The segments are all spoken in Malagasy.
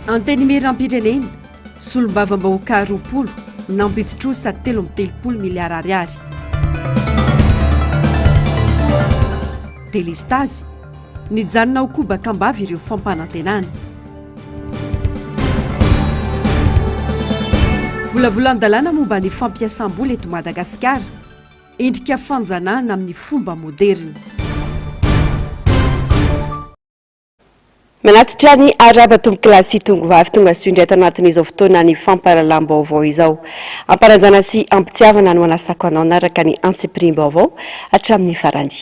Antenimierampirenena, Solombavambahoaka 20, nampidi-trosa 33 miliara ariary. Delestazy, Nijanona ho kobaka am-bava ireo fampanantenana. Volavolan-dalàna momba ny fampiasam-bola eto Madagasikara, endrika fanjanahana amin'ny fomba moderina. Manatitra ny arahaba tompokolahy sy tongovavy tonga soa indray ato anatin'izao fotoana ny fampahalalam-baovao izao. Ampanajana sy ampitiavana no anasako anao hanaraka ny antsipiriam-baovao hatramin'ny farany.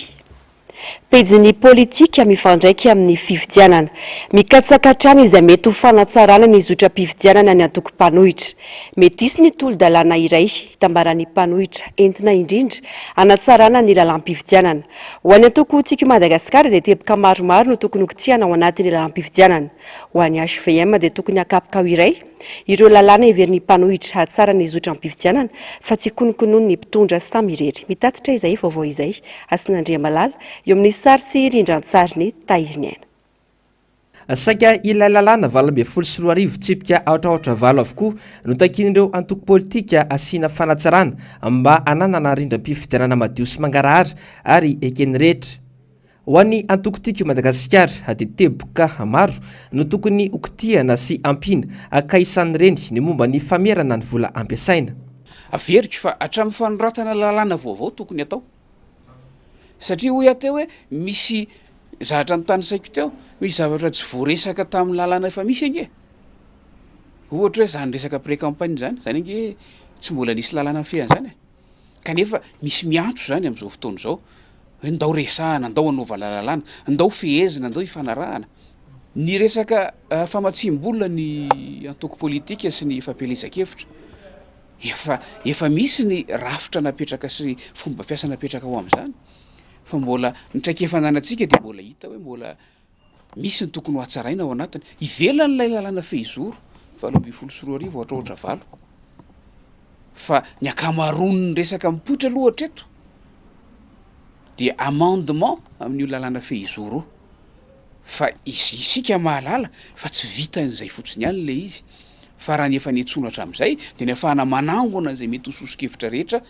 Pejin'ny politika mifandraika amin'ny fifidianana. Mikatsaka hatrany izay mety ho fanatsarana ny zotram-pifidianana ny antoko mpanohitra. Mety hisy ny tolo-dalàna iray hitambaran'ny mpanohitra entina indrindra hanatsarana ny lalàm-pifidianana. Ho an'ny antoko Tiako i Madagasikara dia teboka maromaro no tokony hokitihana ao anatin'ny lalàm-pifidianana. Ho an'ny hvm dia tokony hakapoka ho iray ireo lalàna heverin'ny mpanohitra hahatsara ny zotram-pifidianana fa tsy konokononin'ny mpitondra samy irery. Mitatitra izay vaovao izay Hasina Andriamalala eo amin'ny sary sy rindran-tsarin'i Tahiriniaina. Saika ilay lalàna 2018 tsipika aotra aotra valo avokoa no takian'ireo antoko politika asiana fanatsarana mba hananana rindram-pifidianana madio sy mangarahara ary eken'ny rehetra. Ho an'ny antoko Tiako i Madagasikara dia teboka maro no tokony hokitihana sy ampiana ka isan'ireny ny momba ny famerana ny vola ampiasaina. Averiko fa hatramin'ny fanoratana lalàna vaovao tokony atao. Satria hoy aho teo hoe misy zavatra notanisaiko teo, misy zavatra tsy voaresaka tamin'ny lalàna efa misy ange. Ohatra hoe izany resaka pré-campagne izany, izany ange tsy mbola nisy lalàna mifehy an'izany e. Kanefa misy miantso izany amin'izao fotoana izao hoe ndao resahana, ndao hanaovana lalàna, ndao fehezina, ndao hifanarahana. Ny resaka famatsiam-bola ny antoko politika sy ny fampielezan-kevitra, efa efa misy ny rafitra napetraka sy fomba fiasa napetraka ho amin'izany fa mbola ny traikefa ananantsika dia mbola hita hoe mbola Misy ny tokony ho hatsaraina ao anatiny. Ivelan'ilay lalàna fehizoro 2018 ohatraohatra valo. Fa ny ankamaroan'ny resaka mipoitra aloha hatreto dia amendement amin'io lalàna fehizoro io. Fa isika mahalala fa tsy vitan'izay fotsiny ihany ilay izy. Fa raha ny efa niantsoana hatramin'izay dia ny ahafahana manangona izay mety ho soso-kevitra rehetra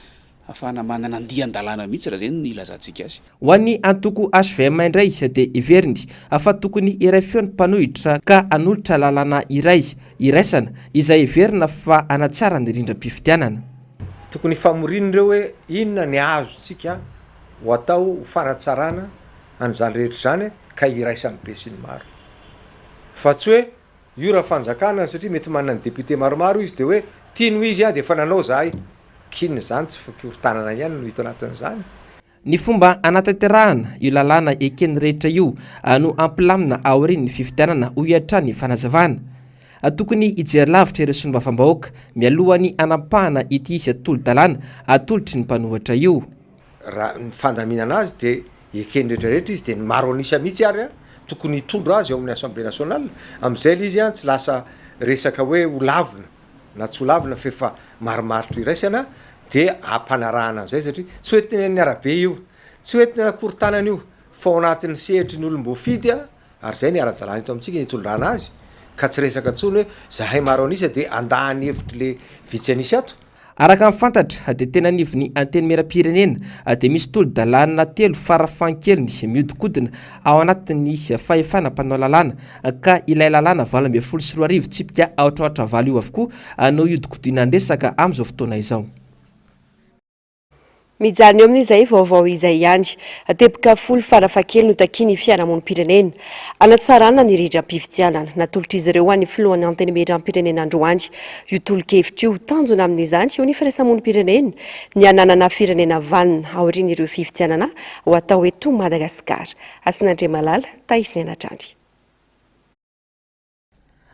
Ahafahana manana andian-dalàna mihitsy raha izay no ilazantsika azy. Ho an'ny antoko hvm indray dia heveriny fa tokony hiray feo ny mpanohitra ka hanolotra lalàna iray iraisana izay heverina fa hanatsara ny rindram-pifidianana. Tokony hifamoriana ireo hoe inona ny azontsika ho atao ho fanatsarana an'izany rehetra izany ka hiraisan'ny besinimaro. Fa tsy hoe Io raha fanjakana satria mety manana ny député maromaro izy de hoe tiano izy de efa nanao zahay, k'inona izany tsy fikorontanana ihany no hita anatin'izany? Ny fomba hanatanterahana io lalàna eken'ny rehetra io no hampilamina aorian'ny fifidianana, hoy hatrany ny fanazavana. Tokony hijery lavitra ireo solombavambahoaka mialohan'ny hanapahana ity tolo-dalàna atolotry ny mpanohitra io. Raha ny fandaminana azy dia eken'ny rehetra rehetra izy dia ny maro an'isa mihitsy ary an tokony hitondra azy ao amin'ny assemblée nationale, amin'izay ilay izy an tsy lasa resaka hoe ho lavina na tsy ho lavina fa efa marimaritra iraisana dia ampanarahana an'izay satria tsy ho entina eny arabe io, tsy ho entina anakorontanana io fa ao anatin'ny sehatry ny olom-boafidy an ary izay ny ara-dalàna eto amintsika ny hitondrana azy ka tsy resaka intsony hoe zahay maro an'isa dia handà ny hevitr'le vitsy an'isa ato. Araka ny fantatra dia teny anivon'ny Antenimierampirenena dia misy tolo-dalàna telo farafahakeliny mihodinkodina ao anatin'ny fahefana mpanao lalàna ka ilay lalàna 2018 tsipika aotra aotra valo io avokoa no ihodinkodinan'ny resaka amin'izao fotoana izao. Mijanona eo amin'izay vaovao izay ihany. Teboka folo farafahakeliny no takian'ny fiarahamonim-pirenena hanatsarana ny rindram-pifidianana. Natolotr'izy ireo ho an'ny filohan'ny Antenimierampirenena androany io tolo-kevitra io. Tanjona amin'izany, hoy ny firaisamonim-pirenena, ny hananana firenena vanona aorian'ireo fifidianana ho atao eto Madagasikara. Hasina Andriamalala, Tahiriniaina hatrany.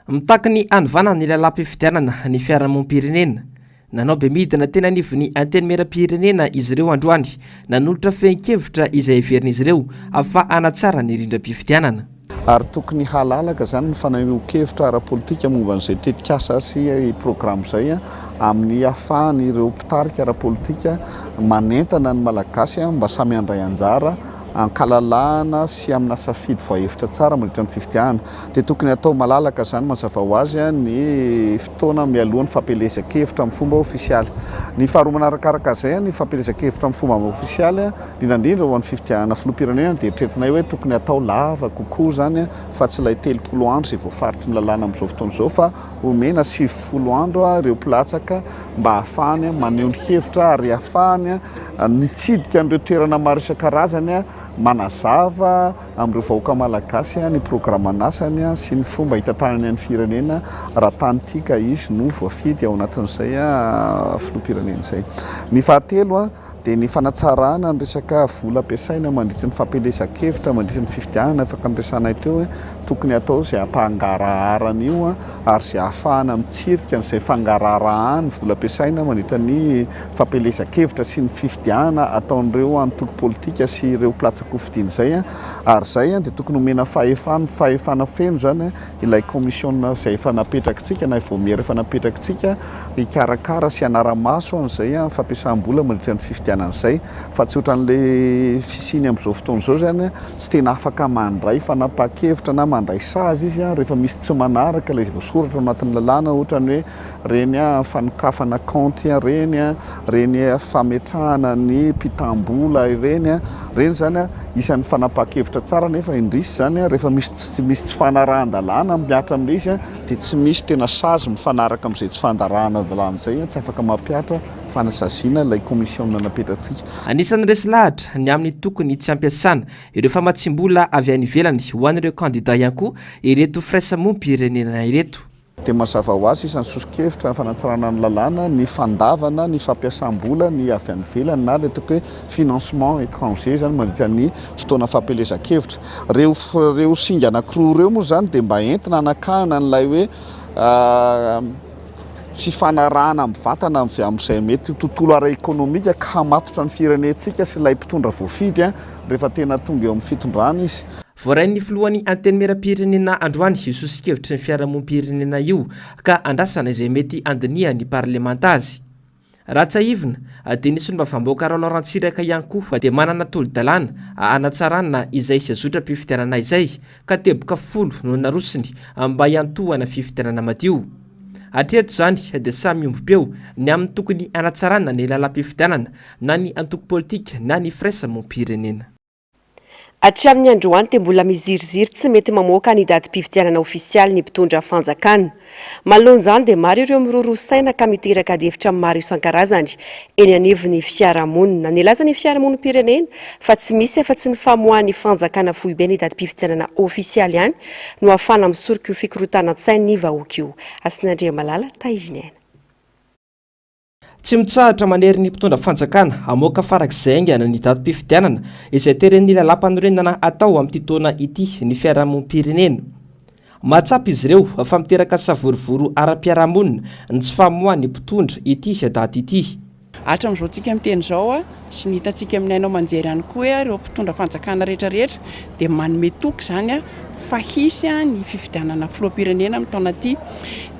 Mitaky ny hanovana ny lalàm-pifidianana ny fiarahamonim-pirenena. Nanao bemidina teny anivon'ny Antenimierampirenena izy ireo androany, nanolotra fehin-kevitra izay heverin'izy ireo fa hanatsara ny rindram-pifidianana. Ary tokony halalaka izany ny fanehoan-kevitra ara-politika momba an'izay tetikasa sy programa izay amin'ny ahafahan'ireo mpitarika ara-politika manentana ny Malagasy mba samy handray anjara. an-kalalahana sy amina safidy voahevitra tsara mandritra ny fifidianana. Dia tokony hatao malalaka izany mazava ho azy ny fotoana mialoha ny fampielezan-kevitra amin'ny fomba ofisialy. Ny faharoa manarakaraka izay, ny fampielezan-kevitra amin'ny fomba ofisialy, indrindra indrindra ho an'ny fifidianana filoham-pirenena dia eritreretinay hoe tokony hatao lava kokoa izany fa tsy ilay 30 andro izay voafaritry ny lalàna amin'izao fotoana izao fa omena 90 andro ireo mpilatsaka mba hahafahany maneho ny hevitra ary hahafahany mitsidika an'ireo toerana maro isan-karazany manazava amin'ireo vahoaka malagasy ny programan'asany sy ny fomba hitantanany ny firenena raha tany tia ka izy no voafidy ao anatin'izay filoham-pirenena izay. Ny fahatelo dia ny fanatsarana ny resaka vola ampiasaina mandritra ny fampielezan-kevitra mandritra ny fifidianana afaka niresahanay teo hoe tokony hatao izay hampangarahara an'io ary izay ahafahana mitsirika an'izay fangaraharahana ny vola ampiasaina mandritra ny fampielezan-kevitra sy ny fifidianana ataon'ireo antoko politika sy ireo mpilatsa-kofidina izay ary izay dia tokony omena fahefana fahefana feno izany ilay kaomisiona izay efa napetrakitsika na vaomiera efa napetrakitsika hikarakara sy hanara-maso an'izay fampiasam-bola mandritra ny fifidianana izay fa tsy ohatran'ilay fisiany amin'izao fotoana izao izany tsy tena afaka mandray fanapahan-kevitra na mandray sazy izy rehefa misy tsy manaraka ilay voasoratra ao anatin'ny lalàna ohatra ny hoe ireny fanokafana kaonty ireny, ireny fametrahana ny mpitam-bola ireny, ireny izany isan'ny fanapahan-kevitra tsara nefa indrisy izany rehefa misy tsy misy tsy fanarahan-dalàna mihatra amin'ilay izy dia tsy misy tena sazy mifanaraka amin'izay tsy fanarahan-dalàna izay, tsy afaka mampihatra fanasaziana ilay kaomisiona napetratsika. Anisan'ny resy lahatra ny amin'ny tokony tsy hampiasana ireo famatsiam-bola avy any ivelany ho an'ireo kandida ihany koa ireto firaisamonim-pirenena ireto. Dia mazava ho azy isan'ny soso-kevitra ny fanatsarana ny lalàna, ny fandavana ny fampiasam-bola ny avy any ivelany na ilay ataoko hoe financement étranger izany mandritra ny fotoana fampielezan-kevitra. Ireo ireo singa anankiroa ireo moa izany dia mba entina hanakahana an'ilay hoe fifanarahana mivantana avy amin'izay mety ho tontolo ara-ekonomika ka hamatotra ny firenentsika sy ilay mpitondra voafidy rehefa tena tonga eo amin'ny fitondrana izy. Voarain'ny filohan'ny Antenimierampirenena androany io soso-kevitry ny fiarahamonim-pirenena io ka andrasana izay mety handinihan'ny parlemanta azy. Raha tsiahivina dia ny solombavambahoaka Raola Ratsiraka ihany koa dia manana tolo-dalàna hanatsarana izay zotram-pifidianana izay ka teboka folo no narosony mba hiantohana fifidianana madio. Hatreto izany dia samy miombom-peo ny amin'ny tokony hanatsarana ny lalam-pifidianana na ny antoko politika na ny firaisamonim-pirenena. Hatramin'ny androany dia mbola miziriziry tsy mety mamoaka ny datim-pifidianana ofisialy ny mpitondra fanjakana. Manoloana izany dia maro ireo miroroa saina ka miteraka adihevitra maro isan-karazany eny anivon'ny fiarahamonina. Nilaza ny fiarahamonim-pirenena fa tsy misy afa-tsy ny famoahan'ny fanjakana foibe ny datim-pifidianana ofisialy ihany no ahafahana misoroka io fikorotanan-tsain'ny vahoaka io. Hasinandriamalala Tahiriniaina. Tsy mitsahatra manery ny mpitondra fanjakana hamoaka farak'izay haingana ny datim-pifidianana izay teren'ny lalàmpanorenana hatao amin'ity taona ity ny fiarahamonim-pirenena. Mahatsapa izy ireo fa miteraka savorovoro ara-piarahamonina ny tsy famoahan'ny mpitondra ity daty ity. Hatramin'izao tsika miteny izao sy ny hitantsika amin'ny haino aman-jery ihany koa hoe ireo mpitondra fanjakana rehetra rehetra dia manome toky izany fa hisy ny fifidianana filoham-pirenena amin'ny taona ity.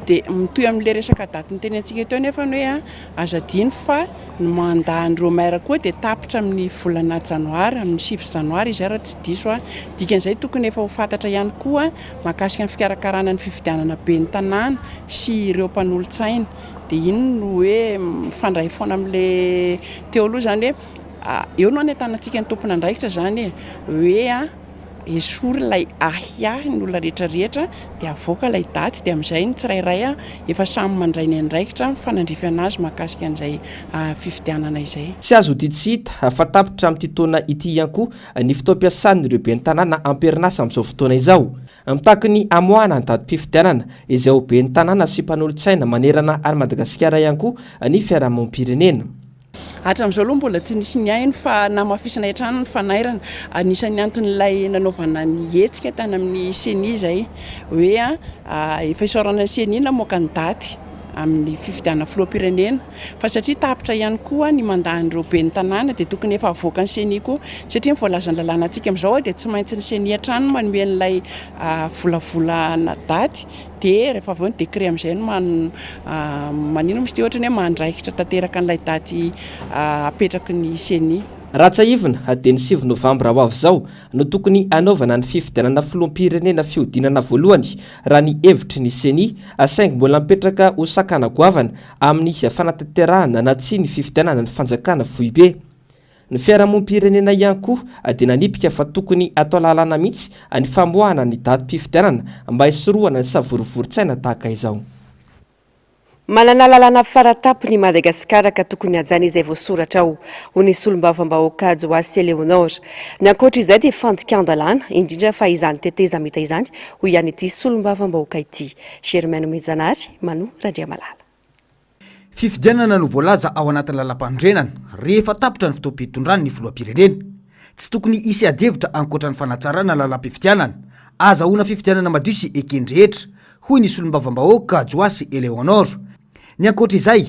Dia mitohy amin'ilay resaka daty nitenentsika teo nefa ny hoe aza adino fa ny mandat an'ireo maire koa dia tapitra amin'ny volana janoary, amin'ny 9 janoary izay raha tsy diso aho. Dikan'izay tokony efa ho fantatra ihany koa mahakasika ny fikarakarana ny fifidianana ben'ny tanàna sy ireo mpanolotsaina. Dia iny no hoe mifandray foana amin'ilay teo aloha izany hoe eo no anentanantsika ny tompon'andraikitra izany e, hoe esory ilay ahiahy ny olona rehetra rehetra dia avoaka ilay daty dia amin'izay ny tsirairay efa samy mandray ny andraikitra mifanandrify an'azy mahakasika an'izay fifidianana izay. Tsy azo odian tsy hita fa tapitra amin'ity taona ity ihany koa ny fotoam-piasan'ireo ben'ny tanàna am-perinasa amin'izao fotoana izao. Mitaky ny hamoahana ny datim-pifidianana izay ho ben'ny tanàna sy mpanolotsaina manerana an'i Madagasikara ihany koa ny fiarahamonim-pirenena. Hatramin'izao aloha mbola tsy nisy nihaino fa namafisina hatrany ny fanairana. Anisan'ny anton'ilay nanaovana ny hetsika tany amin'ny Ceni izay hoe efa isaorana ny Ceni namoaka ny daty amin'ny fifidianana filoham-pirenena fa satria tapitra ihany koa ny mandat an'ireo ben'ny tanàna dia tokony efa havoakan'ny Ceni koa satria ny voalazan'ny lalànantsika amin'izao dia tsy maintsy ny Ceni hatrany no manome an'ilay volavolana daty Dia rehefa avy eo ny décret amin'izay no maninona moa izy ity ohatra ny hoe mandraikitra tanteraka an'ilay daty apetraky ny ceni. Raha tsiahivina dia ny sivy novambra ho avy izao no tokony hanaovana ny fifidianana filoham-pirenena fihodinana voalohany raha ny hevitry ny Ceni, saingy mbola mipetraka ho sakana goavana amin'ny fanatanterahana na tsia ny fifidianana ny fanjakana foibe. Ny fiarahamonim-pirenena ihany koa dia nanipika fa tokony hatao lalàna mihitsy ny famoahana ny datim-pifidianana mba hisorohana ny savorovoron-tsaina tahaka izao. Manana lalàna faratapony i Madagasikara ka tokony hajaina izay voasoratra ao, hoy ny solombavambahoaka Joasy Eléonore. Ny ankoatra izay dia fandikan-dalàna, indrindra fa izany tetezamita izany, hoy ihany ity solombavambahoaka ity. Germain Nomenjanahary, Mano Randriamalala. Fifidianana no voalaza ao anatin'ny lalàmpanorenana rehefa tapitra ny fotoam-pitondran'ny filoham-pirenena. Tsy tokony hisy adihevitra ankoatra ny fanatsarana lalàm-pifidianana, ahazahoana fifidianana madio sy eken-drehetra, hoy ny solombavambahoaka Joasy Eléonore. Ny ankoatra izay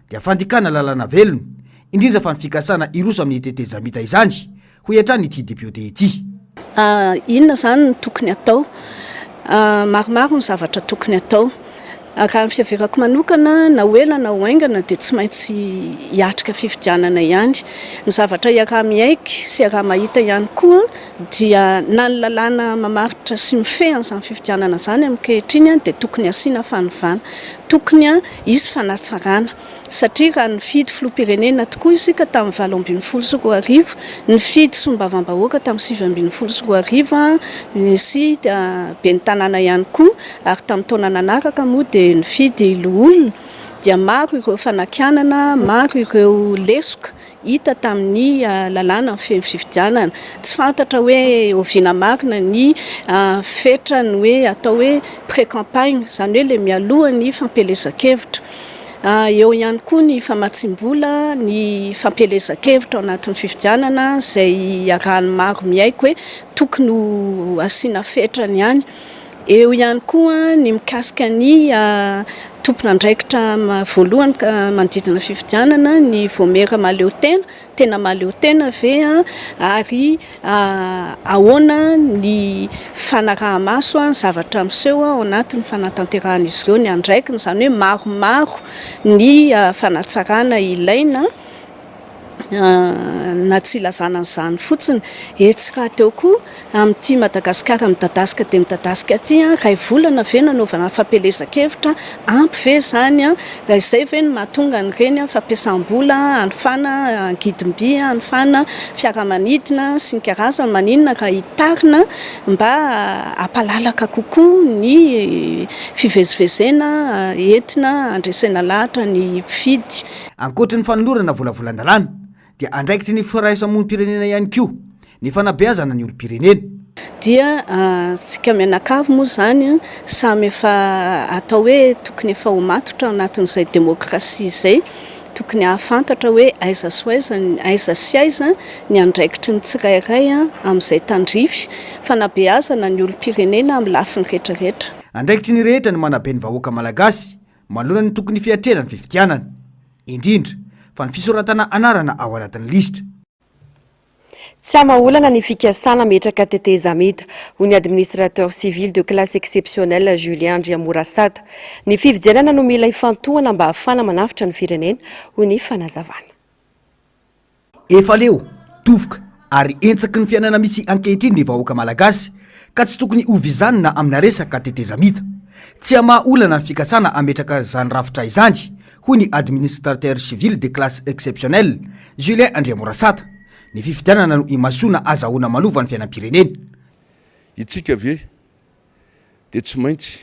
dia fandikana lalàna velona, indrindra fa ny fikasana hiroso amin'ny tetezamita izany, hoy hatrany ity depiote ity. Inona izany no tokony atao? Maromaro ny zavatra tokony atao. Raha ny fiheverako manokana, na ho ela na ho haingana dia tsy maintsy hiatrika fifidianana ihany. Ny zavatra iaraha-miaiky sy iaraha-mahita ihany koa dia na ny lalàna mamaritra sy mifehy an'izany fifidianana izany ankehitriny dia tokony hasiana fanovana. Tokony hisy fanatsarana. Satria raha nifidy filoham-pirenena tokoa isika tamin'ny 2018, nifidy solombavambahoaka tamin'ny 2019 sy ben'ny tanàna ihany koa ary tamin'ny taona nanaraka moa dia nifidy loholona dia maro ireo fanakianana, maro ireo lesoka hita tamin'ny lalàna mifehy ny fifidianana. Tsy fantatra hoe oviana marina ny fetran'ny hoe atao hoe pré-campagne, izany hoe ilay mialoha ny fampielezan-kevitra. Eo ihany koa ny famatsiam-bola, ny fampielezan-kevitra ao anatin'ny fifidianana izay iarahan'ny maro miaiky hoe tokony ho asiana fetrany ihany. Eo ihany koa ny mikasika ny tompon'andraikitra voalohany manodidina fifidianana, ny vaomiera mahaleo tena, tena mahaleo tena ve ary ahoana ny fanaraha-maso ny zavatra miseho ao anatin'ny fanatanterahan'izy ireo ny andraikiny, izany hoe maromaro ny fanatsarana ilaina. na tsy ilazana an'izany fotsiny. Etsy rahateo koa, amin'ity Madagasikara midadasika dia midadasika ity, iray volana ve nanaovana fampielezan-kevitra? Ampy ve izany? Raha izay ve no mahatonga an'ireny fampiasam-bola hanofana angidim-by, hanofana fiaramanidina sy ny karazany? Maninona raha hitarina mba hampalalaka kokoa ny fivezivezena entina handresena lahatra ny mpifidy? Ankoatry ny fanolorana volavolan-dalàna dia andraikitry ny firaisamonim-pirenena ihany koa ny fanabeazana ny olom-pirenena. Dia tsika mianakavy moa izany samy efa atao hoe tokony efa ho matotra ao anatin'izay demokrasia izay, tokony hahafantatra hoe aiza sy aiza aiza sy aiza ny andraikitry ny tsirairay amin'izay tandrify fanabeazana ny olom-pirenena amin'ny lafiny rehetra rehetra. Andraikitry ny rehetra ny manabe ny vahoaka malagasy manoloana ny tokony fiatrehana ny fifidianana, indrindra fa ny fisoratana anarana ao anatin'ny lisitra. Tsy hamaha olana ny fikasana hametraka tetezamita, hoy ny administrateur civil de classe exceptionnelle Julien Andriamorasata. Ny fifidianana no mila ifantohana mba hahafahana manavotra ny firenena, hoy ny fanazavana. Efa leo, tofoka ary hentsaky ny fiainana misy ankehitriny ny vahoaka malagasy ka tsy tokony ho vizanina amina resaka tetezamita. Tsy hamaha olana ny fikasana hametraka izany rafitra izany, hoy ny administrateur civil de classe exceptionnelle, Julien Andriamorasata. Ny fifidianana no imasoana azahoana manova ny fiainam-pirenena. Itsika ve dia tsy maintsy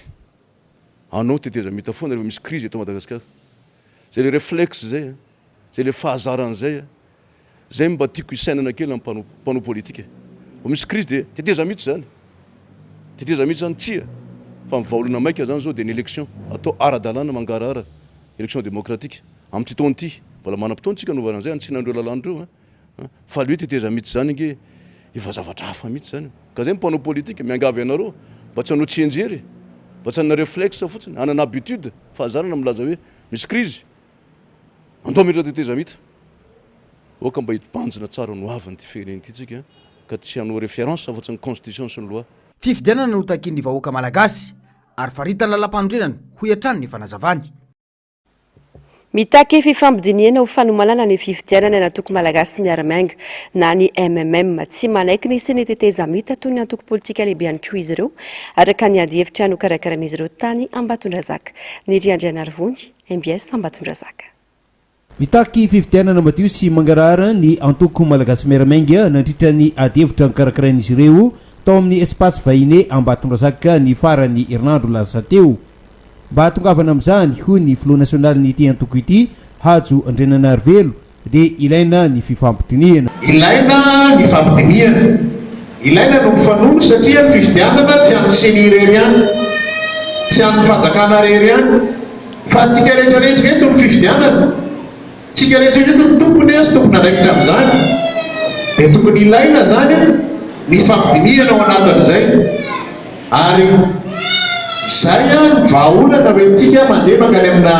hanao tetezamita foana rehefa misy crise eto Madagasikara? Zay le reflexe zay a, zay le fahazarana zay a, zay mba tiako hisainana kely amin'ny mpanao mpanao politika e. Vao misy crise dia tetezamita zany, tetezamita zany tsia, fa ny vahaolana maika zany zao dia ny élection atao ara-dalàna mangarahara, élection démocratique amin'ity taona ity, mbola manam-potoana tsika hanaovana an'izay hanitsiana an'ireo lalàna ireo a. Fa le hoe tetezamita izany ange efa zavatra hafa mihitsy izany. Ka zay ny mpanao politika, miangavy anareo mba tsy hanao tsianjery, mba tsy hanana reflexe fotsiny, hanana habitude, fahazarana milaza hoe misy crise, andao hametraka tetezamita. Aoka mba hibanjina tsara ny hoavin'ity firenena ity tsika ka tsy hanao référence afa-tsy ny constitution sy ny loi. Fifidianana no takian'ny vahoaka malagasy ary faritan'ny lalàmpanorenana, hoy hatrany ny fanazavany. Mitaky fifampidinihana ho fanomanana ny fifidianana ny antoko Malagasy Miara-Miainga na ny MMM. Tsy manaiky ny hisian'ny tetezamita toy ny antoko politika lehibe ihany koa izy ireo, araka ny adihevitra nokarakarain'izy ireo tany Ambatondrazaka. Niry Andrianarivony, mbs Ambatondrazaka. Mitaky fifidianana madio sy mangarahara ny antoko Malagasy Miara-Miainga nandritra ny adihevitra nokarakarain'izy ireo tao amin'ny Espace Vahine Ambatondrazaka ny faran'ny herinandro lasa teo. Mba hahatongavana amin'izany, hoy ny filoha nasionalin'ity antoko ity, Hajo Andriananarivelo, dia ilaina ny fifampidinihana. Ilaina ny fampidinihana. Ilaina no mifanolo satria ny fifidianana tsy an'ny ceni irery ihany, tsy an'ny fanjakana irery ihany fa antsika rehetra rehetra ireto ny fifidianana. Tsika rehetra ireto no tompony sy tompon'andraikitra amin'izany. Dia tokony ilaina izany ny fampidinihana ao anatin'izay. Ary izay ny vahaolana hoentintsika mandeha mankany amina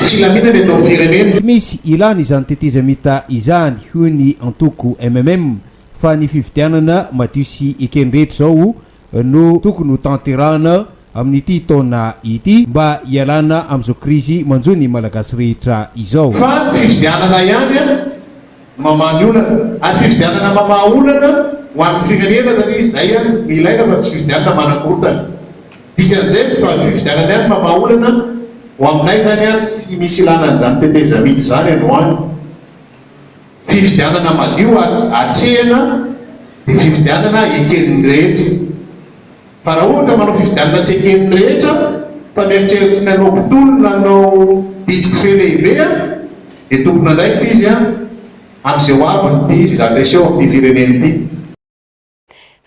filaminana eto amin'ny firenena. Tsy misy ilana izany tetezamita izany, hoy ny antoko mmm, fa ny fifidianana madio sy eken'ny rehetra izao no tokony ho tanterahana amin'ity taona ity mba hialana amin'izao krizy manjo ny Malagasy rehetra izao. Fa ny fifidianana ihany no mamaha ny olana. Ary fifidianana mamaha olana ho an'ny firenena satria izay no ilaina fa tsy fifidianana manakorontana. Dikan'izay fa ny fifidianana ihany no mamaha olana, ho aminay izany tsy misy ilana an'izany tetezamita izany any ho any. Fifidianana madio atrehina dia fifidianana eken'ny rehetra. Fa raha ohatra manao fifidianana tsy eken'ny rehetra fa mieritreritra ny hanao mpitolona hanao didim-pifehy lehibe dia tompon'andraikitra izy amin'izay ho avin'ity zavatra hiseho amin'ity firenena ity.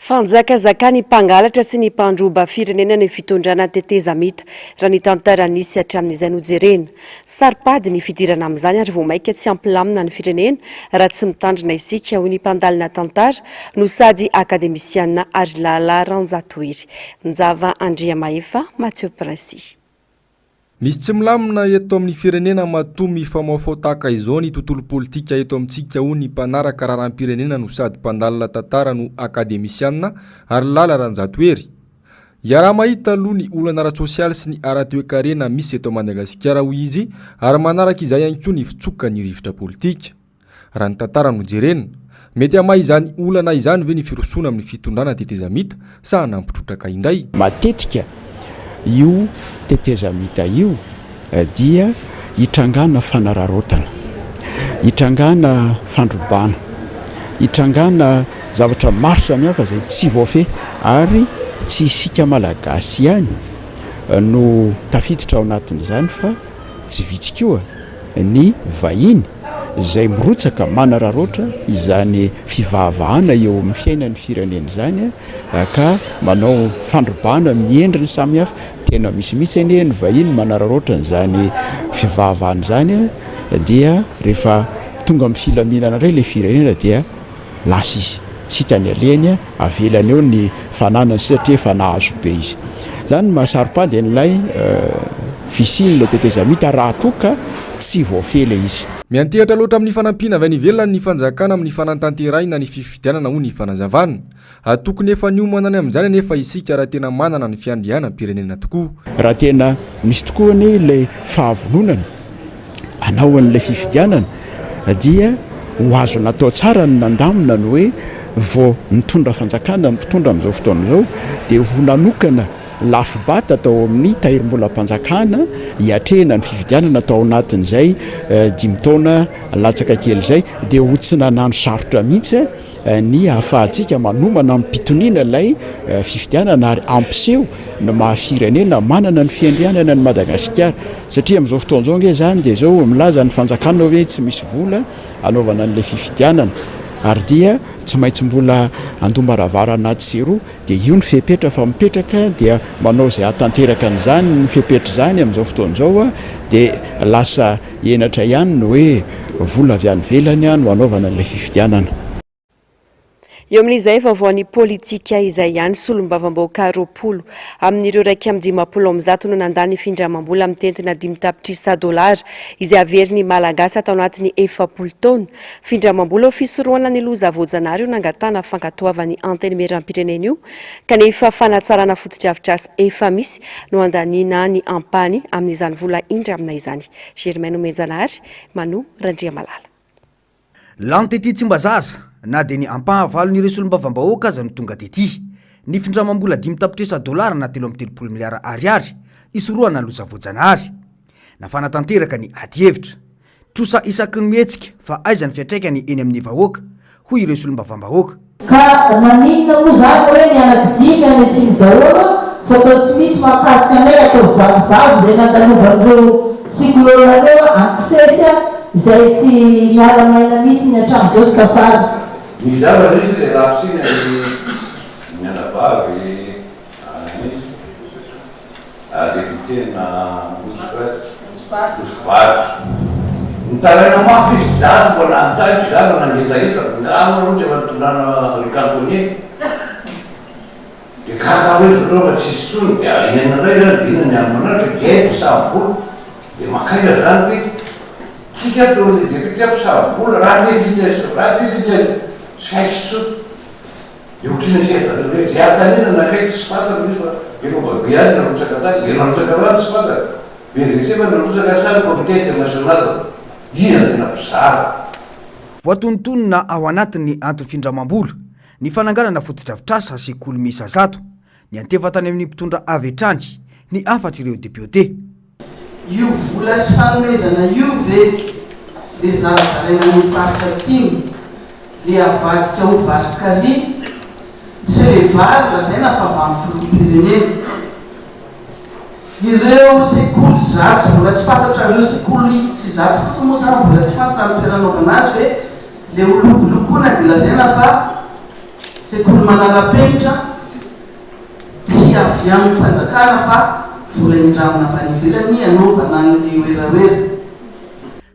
Fanjakazakan'ny mpangalatra sy ny mpandroba firenena ny fitondrana tetezamita, raha ny tantara nisy hatramin'izay no jerena. Saro-pady ny fidirana amin'izany ary vao mainka tsy hampilamina ny firenena raha tsy mitandrina isika, hoy ny mpandalina tantara no sady akademisiana Harilala Ranjatohery. Njava Andriamahefa, Mathieu Princy. Misy tsy milamina eto amin'ny firenena matoa mifamaofao tahaka izao ny tontolo politika eto amintsika hoy ny mpanaraka raharaham-pirenena no sady mpandalina tantara no akademisiana Harilala Ranjatohery. Iaraha-mahita aloha ny olana ara-tsosialy sy ny ara-toekarena misy eto Madagasikara hoy izy ary manaraka izay ihany koa ny fitsokan'ny rivotra politika. Raha ny tantara no jerena, mety hamaha izany olana izany ve ny firosoana amin'ny fitondrana tetezamita sa hanampy trotraka indray? Matetika io tetezamita io dia itrangana fanararaotana, itrangana fandrobana, itrangana zavatra maro samihafa izay tsy voafehy ary tsy isika Malagasy ihany no tafiditra ao anatin'izany fa tsy vitsy koa ny vahiny izay mirotsaka manararaotra izany fivahavahana eo amin'ny fiainan'ny firenena izany ka manao fandrobana amin'ny endriny samihafa. Tena misy mihitsy anie ny vahiny manararaotra an'izany fivahavahana izany dia rehefa tonga amin'ny filaminana indray ilay firenena dia lasa izy, tsy hita ny alehany, avelany eo ny fananany satria efa nahazo be izy. Izany no maha saro-pady an'ilay fisian'ilay tetezamita raha toa ka tsy voafehy ilay izy. Miantehatra loatra amin'ny fanampiana avy any ivelany ny fanjakana amin'ny fanatanterahina ny fifidianana hoy ny fanazavana. Tokony efa niomana ny amin'izany anefa isika raha tena manana ny fiandrianam-pirenena tokoa. Raha tena misy tokoa anie ilay fahavononana hanao an'ilay fifidianana dia ho azo natao tsara ny nandamina ny hoe vao nitondra fanjakana ny mpitondra amin'izao fotoana izao dia ho nanokana lafibata tao amin'ny tahirim-bolam-panjakana hiatrehina ny fifidianana tao anatin'izay dimy taona latsaka kely izay dia ho tsy nanano sarotra mihitsy ny ahafahantsika manomana amim-pitoniana ilay fifidianana ary hampiseho ny maha firenena manana ny fiandrianana an'i Madagasikara satria amin'izao fotoana izao ange izany dia izao milaza ny fanjakana hoe tsy misy vola hanaovana an'ilay fifidianana ary dia tsy maintsy mbola andoam-baravarana atsy sy eroa dia io ny fepetra fa mipetraka dia manao izay hahatanteraka an'izany ny fepetra izany amin'izao fotoana izao dia lasa henatra ihany ny hoe vola avy any ivelany no hanaovana an'ilay fifidianana. Eo amin'izay vaovaon'ny politika izay ihany, solombavambahoaka 20 amin'ireo 151 no nandà ny findramam-bola mitentina dimy tapitrisa dolara izay averin'ny Malagasy ato anatin'ny 40 taona. Findramam-bola ho fisorohana ny loza voajanahary io nangatahana fankatoavan'ny Antenimierampirenena io kanefa fanatsarana fotodrafitrasa efa misy no handaniana ny ampahany amin'izany vola indramina izany. Germain Nomenjanahary, Mano Randriamalala. Lany tety Tsimbazaza, na dia ny ampahavalon'ireo solombavambahoaka aza no tonga tety. Ny findramam-bola dimy tapitrisa dolara na 33 miliara ariary hisorohana ny loza voajanahary. Nafana tanteraka ny adihevitra. Trosa isaky ny mihetsika fa aiza ny fiantraikany eny amin'ny vahoaka, hoy ireo solombavambahoaka. Ka maninona moa zany hoe ny anakidimy any atsimo daholo fa toa tsy misy mahakasika anay ataovy vatovavy izay nandalovan'ireo cyclone ireo ankisesy a izay tsy miara-maina misy ny hatramin'izao sy tafara. Ny zavatra izy le lapsina ny ny anabavy any Député na Nosy-Bary. Nitaraina mafy izy, za no mba nanontany, za no nangetaheta, nga moa nareo tsy efa nitondrana ry cantonnier? De gaga aho hoe zareo fa tsisy intsony, de arenina indray zany, de inona ny any manaraka, dia mpisabo-bola, de mankaiza zany ty? Tsika ato le député mpisabo-bola, raha ty vitesse, raha ty vitesse, tsy haiko intsony. Dia otrina seza reo hoe ze antanina nakaiky tsy fantako izy fa efa mba be ihany narotsaka tany, le narotsaka rano tsy fantako, BVC va narotsaka sa ny comité international? Iza no tena mpizara? Voatonontonona ao anatin'ny antony findramam-bola ny fananganana fotodrafitrasa sekoly miisa 100. Niantefa tany amin'ny mpitondra avy hatrany ny hafatr'ireo depiote. Io vola sy fanomezana io ve le zarazaraina any faritra atsimo le avadika ho vary kary sy le vary lazaina fa avy amin'ny filoham-pirenena? Ireo sekoly zato mbola tsy fantatra ireo sekoly tsy zato fotsiny moa zany mbola tsy fantatra ny toerana anaovana azy ve le ho lokolokoina de lazaina fa sekoly manara-penitra? Tsy avy amin'ny fanjakana fa vola indramina avy any ivelany hanaovana an'ilay werawera.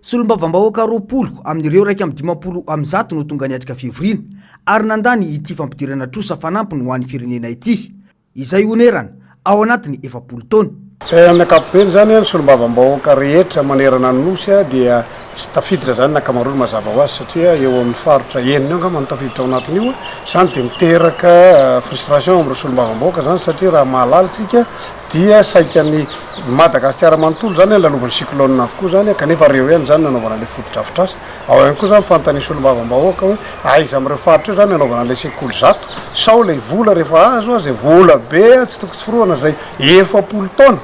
Solombavambahoaka 20 amin'ireo 151 no tonga niatrika fivoriana ary nandany ity fampidirana trosa fanampiny ho an'ny firenena ity, izay honerana ao anatin'ny 40 taona. Amin'ny ankapobeny izany, ny solombavambahoaka rehetra manerana ny Nosy dia tsy tafiditra izany ny ankamaroany mazava ho azy satria eo amin'ny faritra enina eo angamba no tafiditra ao anatin'io. Izany dia miteraka frustration eo amin'ireo solombavambahoaka izany satria raha mahalala isika dia saika ny Madagasikara manontolo izany lalovan'ny cyclone avokoa izany kanefa ireo ihany izany no anaovana ilay fotodrafitrasa. Ao ihany koa izany fanontanian'ny solombavambahoaka hoe aiza amin'ireo faritra ireo izany no anaovana an'ilay sekoly 100 sao ilay vola rehefa azo izay vola be tsy tokony tsorohana izay 40 taona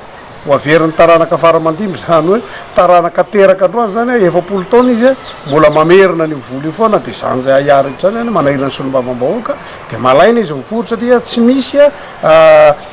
ho averin'ny taranaka fara aman-dimby izany hoe taranaka teraka androany izany 40 taona izy mbola mamerina an'io vola io foana dia izany izay ahiahy rehetra izany manahirana ny solombavambahoaka dia malaina izy mivory satria tsy misy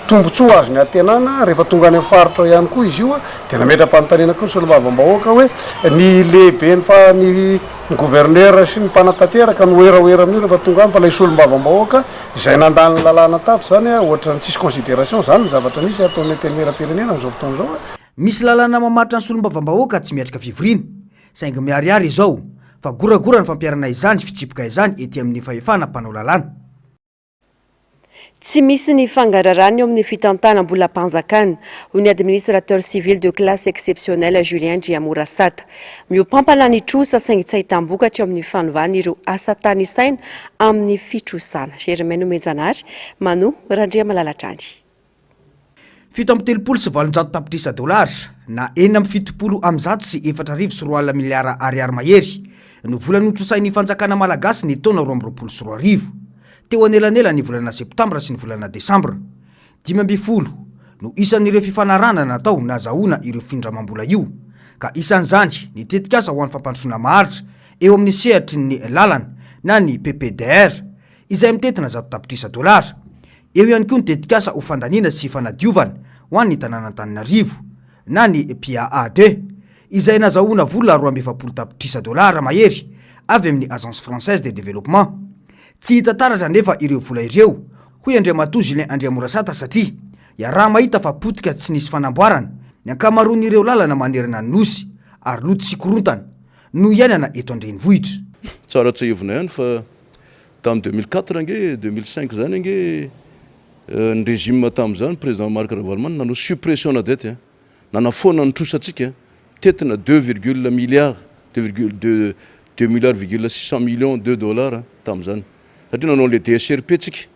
tombontsoa azony antenana rehefa tonga any amin'ny faritra ihany koa izy io dia nametra-panontaniana koa ny solombavambahoaka hoe ny lehiben'ny fa ny gouverneur sy ny mpanatanteraka no werawera amin'io rehefa tonga any fa ilay solombavambahoaka izay nandany ny lalàna tato izany ohatran'ny tsisy considération izany ny zavatra misy ataon'ny antenimierampirenena amin'izao fotoana izao. Misy lalàna mamaritra ny solombavambahoaka tsy miatrika fivoriana, saingy miharihary izao fa goragora ny fampiharana izany fitsipika izany ety amin'ny fahefana mpanao lalàna. Tsy misy ny fangararana eo amin'ny fitantanam-bolam-panjakana, hoy ny administrateur civil de classe exceptionnelle Julien Ndriamorasata. Mihoampampana ny trosa saingy tsy ahitam-bokatra eo amin'ny fanovana ireo asa tanisaina amin'ny fitrosana. Germain Nomenjanahary, Mano Randriamalala hatrany. 837 tapitrisa dolara na 276 miliara ariary mahery no vola notrosain'ny fanjakana malagasy ny taona 2022, teo anelanelan'ny volana septambra sy ny volana desambra. 15 no isan'ireo fifanarahana natao nazahoana ireo findramam-bola io, ka isan'izany ny tetikasa ho an'ny fampandrosoana maharitra eo amin'ny sehatry ny lalana na ny PPDR, izay mitentina 100 tapitrisa dolara. Eo ihany koa ny tetikasa ho fandaniana sy fanadiovana ho an'ny tanàn'Antananarivo, na ny PAA deux, izay nazahoana vola 42 tapitrisa dolara mahery avy amin'ny Agence Française de Développement. Tsy hita taratra anefa ireo vola ireo, hoy Andriamatoa Julien Andriamorasata satria iaraha-mahita fa potika tsy nisy fanamboarana ny ankamaroan'ireo lalana manerana ny Nosy ary loto sy korontana no iainana eto an-drenivohitra. Tsara tsiahivina ihany fa. Tamin'ny 2004 ange, 2005 zany ange ny régime tamin'izany président Marc Ravalomanana nanao suppression na dette a, nanafoana ny trosantsika mitentina deux virgule milliards, deux virgule deux, deux milliards virgule six cent millions de dollars tamin'izany satria nanao an'ilay DSRP tsika.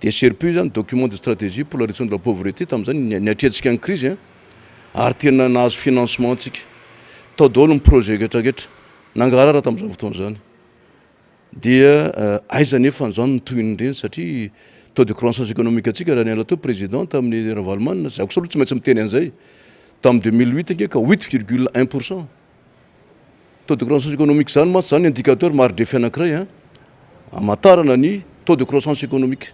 DSRP io zany document de stratégie pour la réduction de la pauvreté tamin'izany niatrehantsika ny crise a, ary tena nahazo financement tsika. Tao daholo ny projet rehetrarehetra, nangarahara tamin'izany fotoana izany. Dia aiza anefa an'izany ny tohin'ireny satria taux de croissance économique antsika raha niala teo président tamin'ny Ravalomanana, za kosa aloha tsy maintsy miteny an'izay, tamin'ny 2008 ange ka 8,1 pour cent. Taux de croissance économique zany mantsy zany indicateur mari-drefy anankiray an, hamantarana ny taux de croissance économique,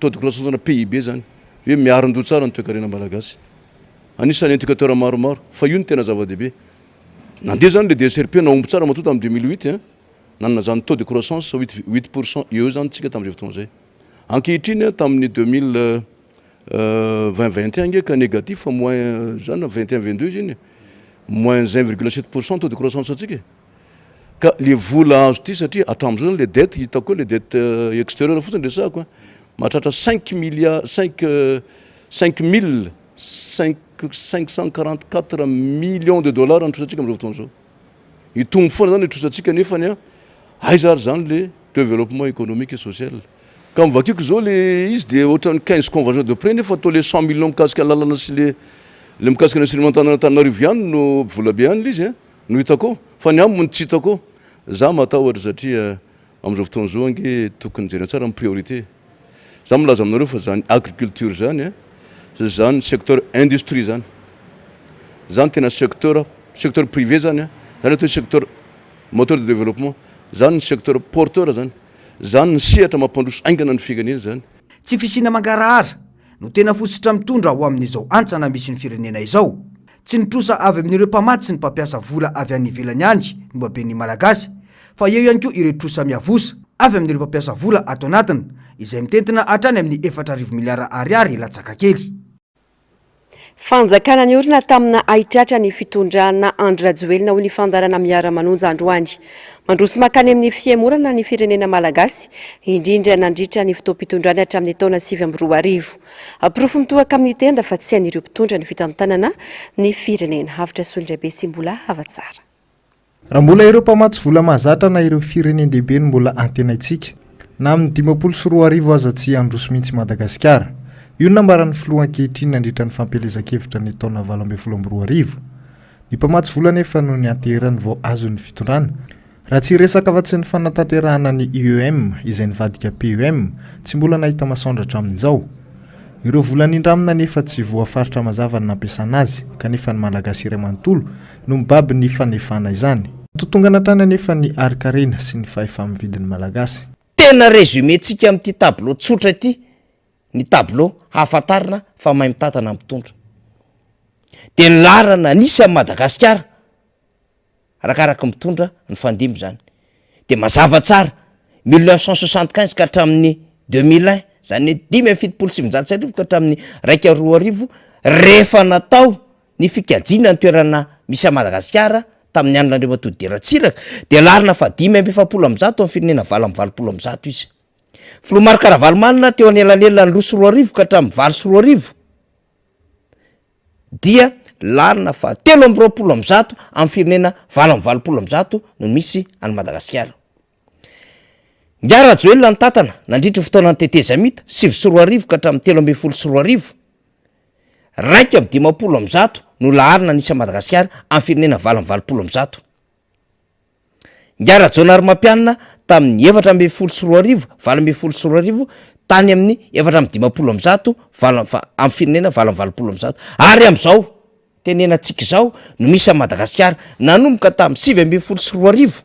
taux de croissance na PIB zany, hoe miarin-doha tsara ny toekarena malagasy. Anisan'ny indicateur maromaro fa io no tena zava-dehibe. Nandeha zany le DSRP nahomby tsara matoa tamin'ny 2008 an, nanana zany taux de croissance huit huit pour cent eo zany tsika tamin'izay fotoana izay. Ankehitriny an, tamin'ny 2020 21 ange ka négatif fa moins zany 21 22 izy iny e, moins 1,7 pour cent taux de croissance antsika e. Ka le vola azo ity satria hatramin'izao zany le dette hitako eo le dette extérieure fotsiny resahako an, mahatratra cinq milliards cinq cinq mille cinq 544 millions de dollars ny trosantsika amin'izao fotoana izao. Hitombo foana zany le trosantsika nefany an, aiza ary zany le développement économique et social. Ka mivakiko zao le izy de ohatran'ny 15 convention de prêt nefa toa le 100 millions mikasika lalana sy le le mikasika ny assainissement Antananarivo ihany no vola be ihany le izy an, no hitako ao, fa ny aminy tsy hitako ao. Za matahotra satria amin'izao fotoana izao ange tokony jerena tsara ny priorité. Za milaza aminareo fa zany agriculture zany an, zany secteur industrie zany, zany tena secteur secteur privé zany an, zany atao hoe secteur moteur de développement, zany ny secteur porteur zany, zany ny sehatra mampandroso haingana ny firenena zany. Tsy fisiana mangarahara no tena fositra mitondra ho amin'izao hantsana misy ny firenena izao. Tsy ny trosa avy amin'ireo mpamatsy sy ny mpampiasa vola avy any ivelany ihany no haben'ny Malagasy fa eo ihany koa ireo trosa miavosa avy amin'ireo mpampiasa vola ato anatiny izay mitentina hatrany amin'ny 4000 miliara ariary latsaka kely. Fanjakana niorina tamina haitratra ny fitondrana Andry Rajoelina hoy ny fandaharana Miara-manonja androany. Mandroso mankany amin'ny fihemorana ny firenena malagasy, indrindra nandritra ny fotoam-pitondrany hatramin'ny taona 2009. Porofo mitohaka amin'ny tenda fa tsy hain'ireo mpitondra ny fitantanana ny firenena. Avotra Solondraibe sy Mbola Havatsara. Raha mbola ireo mpamatsy vola mahazatra na ireo firenen-dehibe no mbola antenaintsika, na amin'ny 2050 aza tsy handroso mihitsy Madagasikara. Io no nambaran'ny filoha ankehitriny nandritra ny fampielezan-kevitra ny taona 2018. Ny mpamatsy vola anefa no nianteherany vao azon'ny fitondrana. Raha tsy hiresaka afa-tsy ny fanatanterahana ny IEM izay nivadika PEM, tsy mbola nahita masoandro hatramin'izao. Ireo vola nindramina anefa tsy voafaritra mazava ny nampiasana azy, kanefa ny Malagasy iray manontolo no mibaby ny fanefana izany. Totongana hatrany anefa ny harin-karena sy ny fahefa-mividin'ny Malagasy. Tena résumé-tsika amin'ity tableau tsotra ity ny tableau hahafantarana fa mahay mitantana ny mpitondra. Dia ny laharana nisy amin'i Madagasikara Arakaraky ny mpitondra nifandimby zany. De mazava tsara, 1975 ka hatramin'ny 2001, zany hoe 1975 ka hatramin'ny 2001, rehefa natao ny fikajiana ny toerana misy an'i Madagasikara tamin'ny andron'Andriamatoa Didier Ratsiraka, dia laharana faha 145 amin'ny firenena 188 izy. Filoha Marc Ravalomanana teo anelanelan'ny 2002 ka hatramin'ny 2008, dia laharana faha 123 amin'ny firenena 188 no misy an'i Madagasikara. Ingahy Rajoelina nitantana nandritry ny fotoanan'ny tetezamita, 2009 ka hatramin'ny 2013, 151 no laharana nisy an'i Madagasikara amin'ny firenena 188. Ingahy Rajaonarimampianina tamin'ny 2014, 2018 tany amin'ny 154 valo amin'ny firenena 188. Ary amin'izao tenenantsika izao no misy an'i Madagasikara nanomboka tamin'ny 2019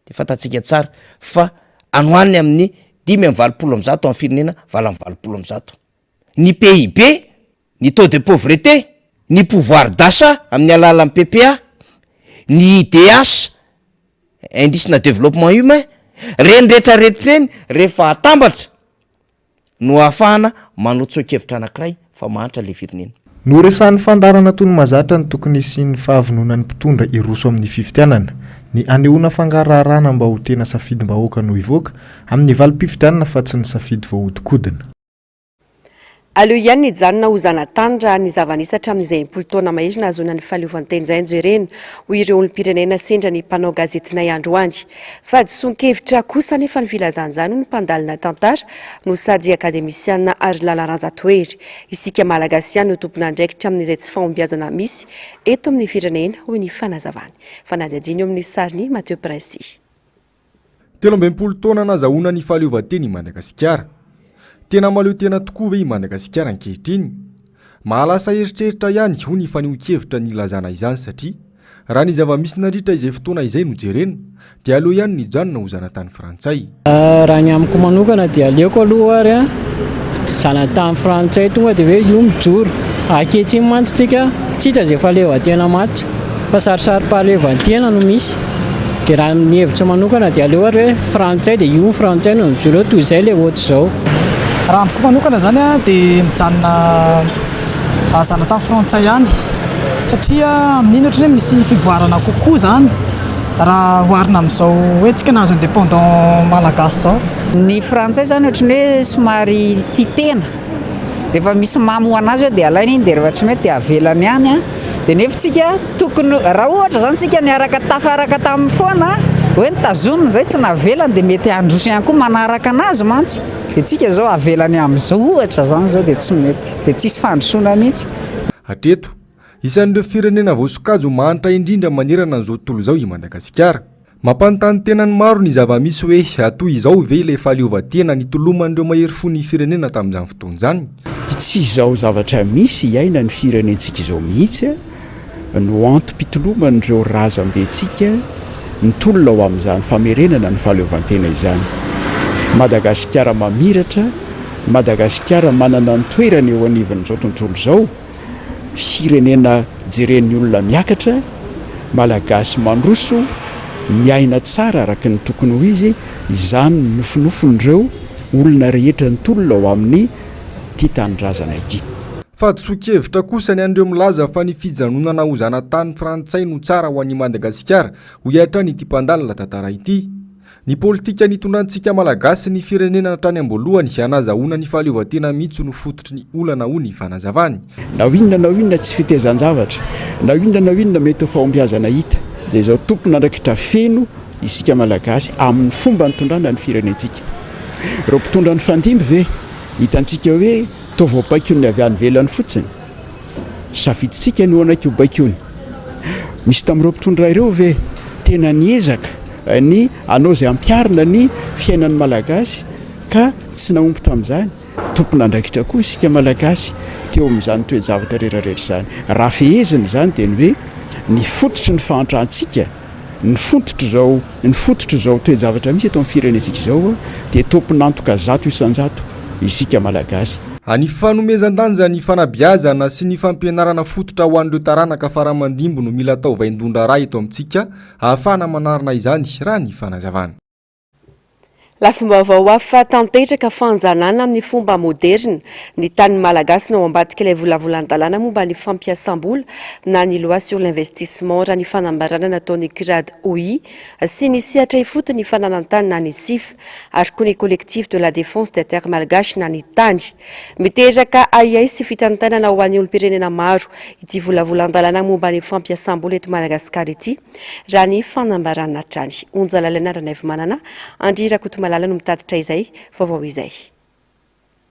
dia fantatsika tsara fa any ho any amin'ny 185 amin'ny firenena 188. Ny PIB ny taux de pauvreté, ny pouvoir d'achat amin'ny alalan'ny PPA, ny IDH, indice na développement humain, reny rehetra rehetra reny rehefa atambatra no ahafahana manao tsoa-kevitra anankiray fa mahantra le firenena. Noresahan'ny fandaharana toy ny mahazatra ny tokony hisian'ny fahavononan'ny mpitondra hiroso amin'ny fifidianana. ny hanehoana fangaraharahana mba ho tena safidim-bahoaka no hivoaka amin'ny valim-pifidianana fa tsy ny safidy voahodinkodina. Aleo ihany nijanona ho zanatany raha ny zava-nisy hatramin'izay impolo taona mahery nahazoana ny fahaleovantena izay no jerena, hoy ireo olom-pirenena sendra ny mpanao gazetinay androany. Fahadisoan-kevitra kosa anefa ny filazana izany, hoy ny mpandalina tantara no sady akademisiana Harilala Ranjatohery. Isika Malagasy ihany no tompon'andraikitra amin'izay tsy fahombiazana misy eto amin'ny firenena, hoy ny fanazavany. Fanadihadiana eo amin'ny sarin'i Mathieu Princy. 63 taona nazahoana ny fahaleovantena i Madagasikara. Tena mahaleo tena tokoa ve i Madagasikara ankehitriny? Mahalasa eritreritra ihany hoy ny fanehoan-kevitra nilazana izany satria raha ny zava-misy nandritra izay fotoana izay no jerena dia aleo ihany nijanona ho zanatany frantsay. Raha ny amiko manokana dia aleoko aloha ary zanatany frantsay tonga dia hoe io mijoro. Ankehitriny mantsy tsika tsy hita izay fahaleovantena maty fa sarisarim-pahaleovantena no misy. Dia raha ny hevitro manokana dia aleo ary hoe frantsay dia io frantsay no mijoro eo toy izay ilay ohatr'izao. Raha amiko manokana izany dia mijanona zanatany frantsay ihany satria amin'iny ohatran'ny hoe misy fivoarana kokoa izany raha oharina amin'izao hoe tsika nahazo indépendant malagasy izao. Ny frantsay izany ohatran'ny hoe somary tia tena, rehefa misy mamy ho an'azy eo dia alainy iny dia rehefa tsy mety dia avelany any an, dia nefa tsika tokony raha ohatra izany tsika niaraka tafaraka taminy foana hoe notazominy izay tsy navelany dia mety handroso ihany koa manaraka an'azy mantsy, dia tsika izao avelany amin'izao ohatra izany izao dia tsy mety, dia tsisy fandrosoana mihitsy. Hatreto, isan'ireo firenena voasokajy ho mahantra indrindra manerana an'izao tontolo izao i Madagasikara. Mampanontany tena ny maro ny zava-misy hoe toy izao ve ilay fahaleovantena nitoloman'ireo mahery fo ny firenena tamin'izany fotoana izany? Tsy izao zavatra misy iainan'ny firenentsika izao mihitsy no antom-pitoloman'ireo razambentsika nitolona ho amin'izany famerenana ny fahaleovantena izany. Madagasikara mamiratra, Madagasikara manana ny toerany eo anivon'izao tontolo izao. Firenena jeren'ny olona miakatra, Malagasy mandroso, miaina tsara araka ny tokony ho izy, izany no nofinofin'ireo olona rehetra nitolona ho amin'ny ity tanindrazana ity. Fahadisoan-kevitra kosa ny an'ireo milaza fa ny fijanonana ho zanatany frantsay no tsara ho an'i Madagasikara, hoy hatrany ity mpandalina tantara ity. Ny politika nitondrantsika Malagasy ny firenena hatrany am-boalohany hanazahoana ny fahaleovantena mihitsy no fototry ny olana hoy ny fanazavany. Na ho inona na ho inona tsy fetezan-javatra, na ho inona na ho inona mety ho fahombiazana hita, dia izao tompon'andraikitra feno isika Malagasy amin'ny fomba nitondrana ny firenentsika. Ireo mpitondra nifandimby ve hitantsika hoe toa voabaikon'ny avy any ivelany fotsiny? Safidintsika ny ho anaiky ho baikoiny. Misy tamin'ireo mpitondra ireo ve tena niezaka ny hanao izay hampiharina ny fiainan'ny Malagasy ka tsy nahomby tamin'izany? Tompon'andraikitra koa isika Malagasy teo amin'izany toe-javatra rehetrarehetra izany. Raha fehezina izany dia ny hoe ny fototry ny fahantrantsika, ny fototr'izao ny fototr'izao toe-javatra misy eto amin'ny firenentsika izao dia tompon'antoka 100% isika Malagasy. Ny fanomezan-danja ny fanabeazana sy ny fampianarana fototra ho an'ireo taranaka fara-mandimby no mila atao vaindohan-draharaha eto amintsika ahafahana manarina izany, raha ny fanazavana. Lafim-baovao hafa tanteraka fanjanana amin'ny fomba moderina ny tanin'ny Malagasy no ao ambadik'ilay volavolan-dalàna momba ny fampiasam-bola na ny loi sur l'investissement raha ny fanambarana nataon'ny Crad OI sy ny sehatra ifotony fananan-tany na ny Sif ary koa ny Collectif de la défense des terres malgaches na ny tany. Miteraka ahiahy sy fitantanana ho an'ny olom-pirenena maro ity volavolan-dalàna momba ny fampiasam-bola eto Madagasikara ity. Raha ny fanambarana hatrany. Onja Lalaina Ranaivomanana, Andry Rakotomalala no mitatitra izay vaovao izay.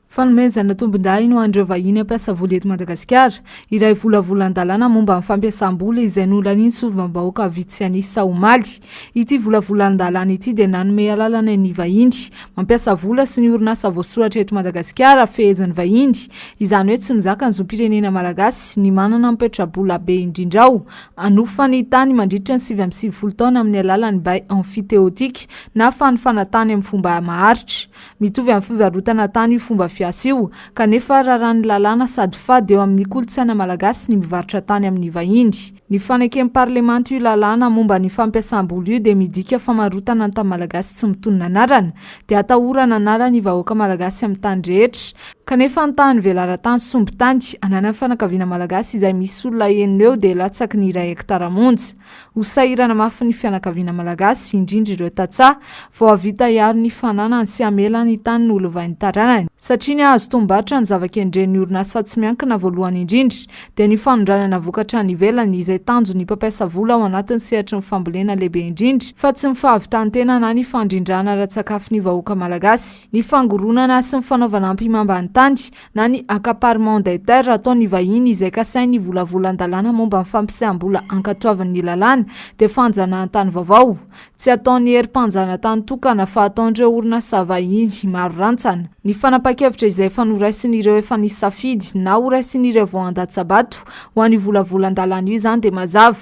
Fanomezana tombondahiny ho an'ireo vahiny hampiasa vola eto Madagasikara, iray volavolan-dalàna momba ny fampiasam-bola izay nolanian'ny solombavambahoaka vitsy an'isa omaly. Ity volavolan-dalàna ity dia nanome alalana ny vahiny mampiasa vola sy ny orinasa voasoratra eto Madagasikara fehezin'ny vahiny, izany hoe tsy mizaka ny zom-pirenena malagasy ny manana ny petra-bola be indrindra ao Hanofa ny tany mandritra ny 99 taona amin'ny alalan'ny bail emphytéotique na fanofana tany amin'ny fomba maharitra. Mitovy amin'ny fivarotana tany io fomba fiasa io, kanefa raràn'ny lalàna sady fady eo amin'ny kolontsaina malagasy ny mivarotra tany amin'ny vahiny. Ny faneken'ny parlemanta io lalàna momba ny fampiasam-bola io dia midika famarotana ny tany malagasy tsy mitonona anarana. Dia atahorana hanala ny vahoaka malagasy amin'ny tany rehetra. Kanefa ny tahan'ny velaran-tany sy sombin-tany ananan'ny fianakaviana malagasy izay misy olona enina eo dia latsaky ny iray hektara monja. Ho sahirana mafy ny fianakaviana malagasy, indrindra ireo tantsaha, vao hahavita hiaro ny fananany sy hamela ny taniny ho lovain'ny taranany. Satria ny hahazo tombom-barotra ny zava-kendren'ny orinasa tsy miankina voalohany indrindra dia ny fanondranana vokatra any ivelany izay tanjon'ny mpampiasa vola ao anatin'ny sehatry ny fambolena lehibe indrindra fa tsy ny fahavitan-tena na ny fandrindrana ara-tsakafo ny vahoaka malagasy. Ny fangoronana sy ny fanaovana ampihimamba ny tany na ny accaparement des terres ataon'ny vahiny izay kasain'ny volavolan-dalàna momba ny fampiasam-bola ankatoavin'ny lalàna dia fanjanahantany vaovao. Tsy ataon'ny herim-panjanatany tokana fa ataon'ireo orinasa vahiny maro rantsana. Ny fanapahan-kevitra izay efa noraisin'ireo efa nisafidy na horaisin'ireo vao handatsa-bato ho an'io volavolan-dalàna io izany dia mazava.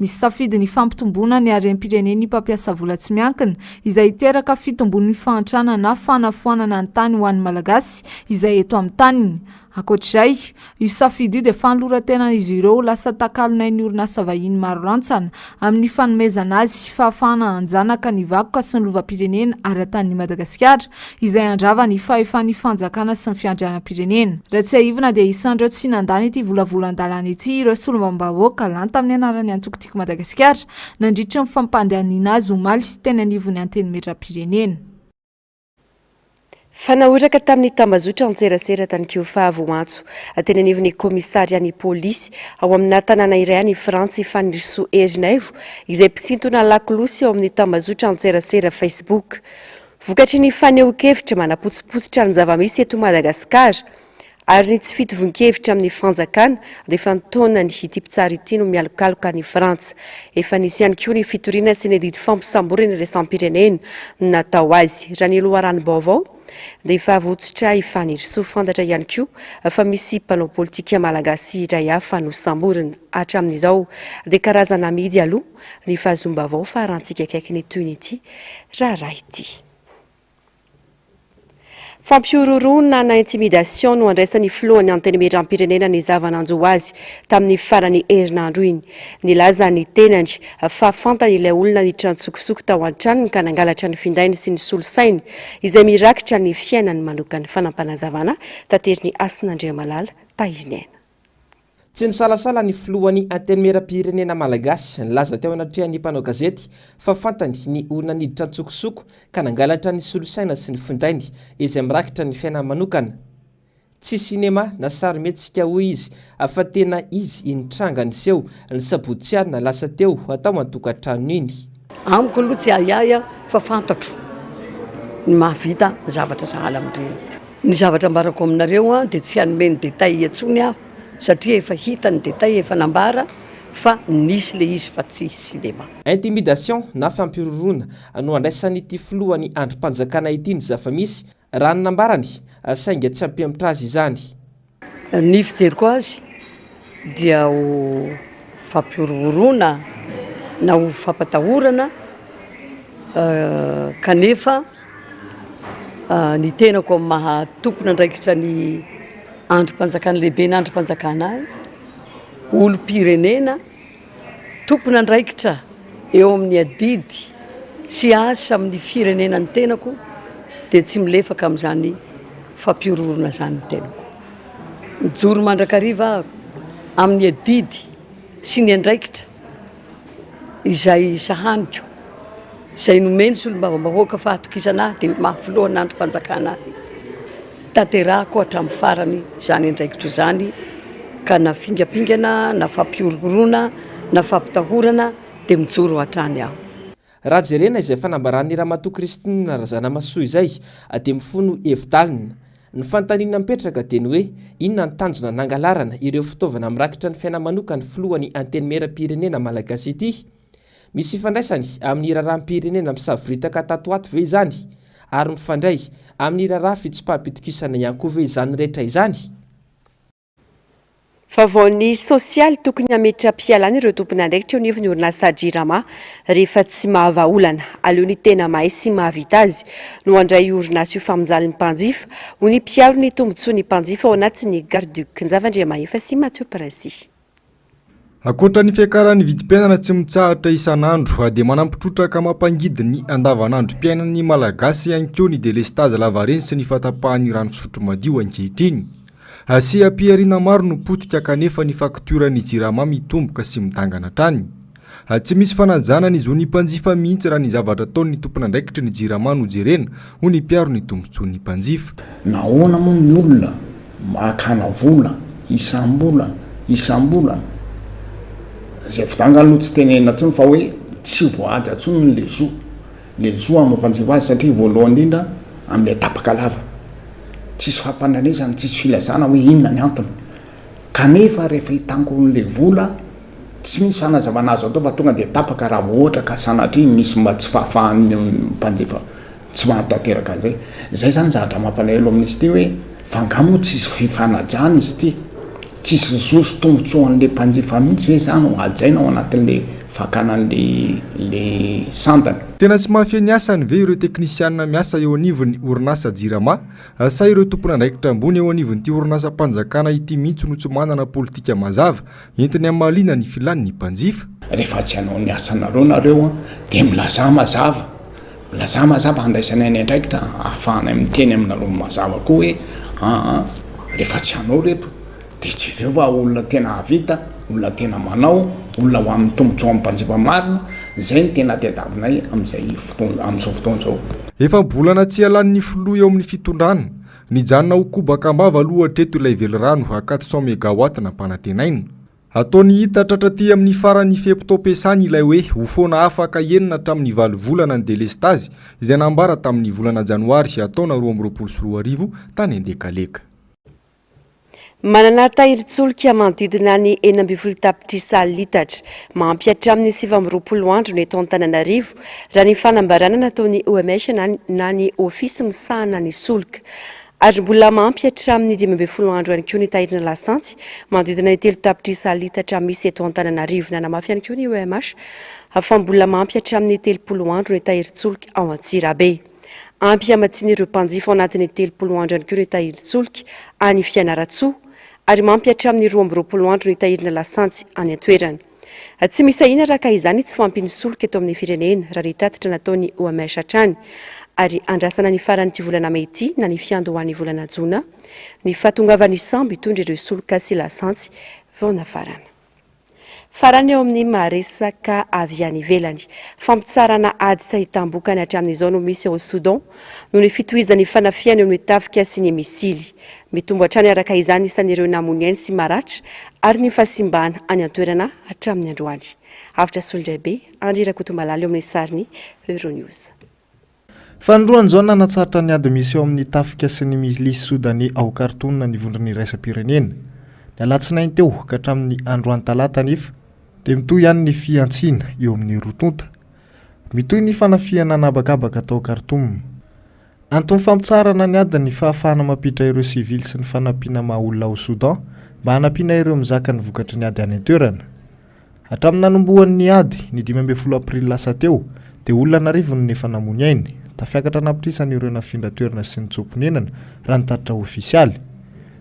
Misy safidy ny fampitomboana ny harem-pirenen'ny mpampiasa vola tsy miankina, izay hiteraka fitombon'ny fahantrana na fanafoanana ny tany ho an'ny Malagasy izay eto amin'ny taniny. Ankoatr'izay, io safidy io dia fanoloran-tenan'izy ireo ho lasa takalon'ain'ny orinasa vahiny maro rantsana amin'ny fanomezana azy fahafahana hanjanaka ny vakoka sy ny lovam-pirenena ara-tanin'i Madagasikara izay handrava ny fahefan'ny fanjakana sy ny fiandrianam-pirenena. Raha tsiahivina dia isan'ireo tsy nandany ity volavolan-dalàna ity ireo solombavambahoaka lany tamin'ny anaran'ny antoko Tiako Madagasikara nandritry ny fampandaniana azy omaly teny anivon'ny Antenimierampirenena. Fanahoraka tamin'ny tambazotra antserasera tany koa fa voantso teny anivon'ny kaomisarian'ny polisy ao amina tanàna iray any Frantsa i Fanirisoa Erinaivo izay mpisintona lakolosy ao amin'ny tambazotra antserasera Facebook. Vokatry ny fanehoan-kevitra manapotsipotsitra ny zava-misy eto Madagasikara ary ny tsy fitovian-kevitra amin'ny fanjakana dia efa an-taonany ity mpitsara ity no mialokaloka any Frantsa. Efa nisy ihany koa ny fitoriana sy ny didy fampisamborana iraisam-pirenena natao azy. Raha ny loharanom-baovao dia efa votsotra i Fanirisoa. Fantatra ihany koa fa misy mpanao politika malagasy iray hafa nosamborina. Hatramin'izao dia karazana amidy aloha ny fahazoam-baovao fa harantsika akaiky ny tohin'ity raharaha ity. Fampihorohoroana na intimidation no andraisan'ny filohan'ny Antenimierampirenena ny zava-nanjo azy tamin'ny faran'ny herinandro iny. Nilaza ny tenany fa fantany ilay olona niditra an-tsokosoko tao an-tranony ka nangalatra ny findainy sy ny solosainy izay mirakitra ny fiainany manokana. Fanampinazavana taterin'i Hasina Andriamalala, Tahiriniaina. Tsy nisalasala ny filohan'ny Antenimierampirenena malagasy nilaza teo anatrehan'ny mpanao gazety fa fantany ny olona niditra an-tsokosoko ka nangalatra ny solosaina sy ny findainy izay mirakitra ny fiainany manokana. Tsy sinema na sarimihetsika hoy izy fa tena izy iny tranga niseho ny sabotsy alina lasa teo tao an-tokantranony iny. Amiko aloha tsy ahiahy aho fa fantatro ny mahavita ny zavatra sahala amin'ireny. Ny zavatra ambarako aminareo dia tsy hanome ny détail intsony aho satria efa hita ny détail efa nambara fa nisy le izy fa tsy cinéma. Intimidation na fampihorohoroana no andraisan'ity filohan'ny andrim-panjakana ity ny zava-misy, raha ny nambarany, saingy tsy hampihemotra azy izany. Ny fijeriko azy dia ho fampihorohoroana na ho fampatahorana kanefa ny tenako amin'ny maha tompon'andraikitra ny andrim-panjakana lehiben'ny andrim-panjakana ahy, olom-pirenena. Tompon'andraikitra eo amin'ny adidy sy asa amin'ny firenena ny tenako dia tsy milefaka amin'izany fampihorohoroana izany ny tenako. Mijoro mandrakariva aho amin'ny adidy sy ny andraikitra izay sahaniko, izay nomen'ny solombavambahoaka fahatokisana ahy dia maha filohan'ny andrim-panjakana ahy. Tanterahako hatramin'ny farany izany andraikitro izany ka na fingampingana na fampihorohoroana na fampitahorana dia mijoro hatrany aho. Raha jerena izay fanambaran'ny Ramatoa Christine Razanamahasoa izay dia mifono hevi-dalina. Ny fanontaniana mipetraka dia ny hoe inona ny tanjona nangalarana ireo fitaovana mirakitra ny fiaina-manokan'ny filohan'ny Antenimierampirenena malagasy ity? Misy ifandraisany amin'ny raharaham-pirenena misavoritaka tato ho ato ve izany? Ary mifandray amin'ny raharaha fitsipaham-pitokisana ihany koa ve izany rehetra izany? Vaovaon'ny sosialy, tokony hametra-pialana ireo tompon'andraikitra eo anivon'ny orinasa Jirama rehefa tsy mahavaha olana. Aleo ny tena mahay sy mahavita azy no handray io orinasa io fa mijaly ny mpanjifa, hoy ny mpiaro ny tombontsoan'ny mpanjifa ao anatin'ny Garduc, Njavandriamahefa sy Mathieu Princy. Ankoatra ny fiakaran'ny vidim-piainana tsy mitsahatra isan'andro dia manampy trotraka mampangidy ny andavanandrom-piainan'ny Malagasy ihany koa ny delestazy lavareny sy ny fahatapahan'ny rano fisotro madio ankehitriny. Seha-pihariana maro no potika kanefa ny faktioran'ny Jirama mitomboka sy midangana hatrany. Tsy misy fanajana ny zon'ny mpanjifa mihitsy raha ny zavatra ataon'ny tompon'andraikitry ny Jirama no jerena, hoy ny mpiaro ny tombontsoan'ny mpanjifa. Nahoana moa ny olona hakana vola isam-bolana isam-bolana? Izay fidangana aloha tsy tenenina intsony fa hoe tsy voahaja intsony le zo, le zo amin'ny mpanjifa azy satria voalohany indrindra amin'ilay tapaka lava. Tsisy fampandrenesana, tsisy filazana hoe inona ny antony. Kanefa rehefa hitangon'ilay vola, tsy misy fanazavana azo atao fa tonga dia tapaka raha vao ohatra ka sanatria misy mba tsy fahafahan'ny mpanjifa tsy mahatanteraka an'izay. Izay izany zavatra mampalahelo amin'izy ity hoe fa angaha moa tsisy fifanajana izy ity? Tsisy zo sy tombotsoan'ilay mpanjifa mihitsy ve izany ho hajaina ao anatin'ilay fakana an'ilay ilay sandany? Tena tsy mahafehy ny asany ve ireo teknisianina miasa eo anivon'ny orinasa Jirama sa ireo tompon'andraikitra ambony eo anivon'ity orinasam-panjakana ity mihitsy no tsy manana politika mazava entiny hamaliana ny filan'ny mpanjifa? Rehefa tsy hanao ny asanareo nareo dia milazà mazava, milazà mazava handraisanay ny andraikitra ahafahanay miteny aminareo mazava koa hoe aa rehefa tsy hanao reto dia jereo fa olona tena hahavita, olona tena manao, olona ho amin'ny tombotsoan'ny mpanjifa marina, izay no tena tadiavinay amin'izay fotoana amin'izao fotoana izao. Efa-bolana tsy ialan'ny filoha eo amin'ny fitondrana, nijanona ho kobaka am-bava aloha hatreto ilay velirano 400 megawatt nampanantenaina. Ataony hita tratra aty amin'ny faran'ny fe-potoam-piasany ilay hoe ho foana afaka enina hatramin'ny valo volana ny delestazy izay nambara tamin'ny volana janoary taona 2022 tany Andekaleka. Manana tahirin-tsolika manodidina ny 16 tapitrisa litatra, mahampy hatramin'ny 29 andro ny eto Antananarivo, raha ny fanambarana nataon'ny OMH na ny Ofisy misahana ny solika. Ary mbola mahampy hatramin'ny 15 andro ihany koa ny tahirina lasantsy, manodidina ny 3 tapitrisa litatra misy eto Antananarivo. Nanamafy ihany koa ny OMH fa mbola mahampy hatramin'ny 30 andro ny tahirin-tsolika ao Antsirabe. Ampy hamatsiana ireo mpanjifa ao anatin'ny 30 andro ihany koa ny tahirin-tsolika any Fianarantsoa ary mampy hatramin'ny 22 andro ny tahirina lasantsy any an-toerana. Tsy misy ahiana araka izany tsy fahampian'ny solika eto amin'ny firenena raha ny tatitra nataon'ny OMH hatrany ary andrasana ny faran'ity volana mey ity na ny fiandohan'ny volana jona ny fahatongavan'ny sambo hitondra ireo solika sy lasantsy vao nafarana. Farany eo amin'ny maha resaka avy any ivelany. Fampitsarana ady tsy ahitam-bokany hatramin'izao no misy ao Soudan noho ny fitohizan'ny fanafihana eo amin'ny tafika sy ny misily. Mitombo hatrany araka izany isan'ireo namoy ainy sy maratra ary ny fahasimbana any an-toerana hatramin'ny androany. Avotra Solondraibe, Andry Rakotomalala eo amin'ny sarin'ny Euronews. Fanindroany izao nanatsahatra ny ady misy eo amin'ny tafika sy ny milisy sodaney ao Khartoum ny vondrona iraisam-pirenena. Ny alatsinainy teo ka hatramin'ny androany talata anefa dia mitohy ihany ny fihantsiana eo amin'ny roa tonta. Mitohy ny fanafihana an'habakabaka tao Khartoum. Anton'ny fampitsaharana ny ady ny fahafahana mampiditra ireo sivily sy ny fanampiana maha olona ao Soudan mba hanampiana ireo mizaka ny vokatry ny ady any an-toerana. Hatramin'ny nanombohan'ny ady, ny 15 aprily lasa teo, dia olona an'arivony no efa namoy ny ainy. Tafiakatra an'apitrisany ireo nafindra toerana sy nitsoa-ponenana, raha ny tatitra ofisialy.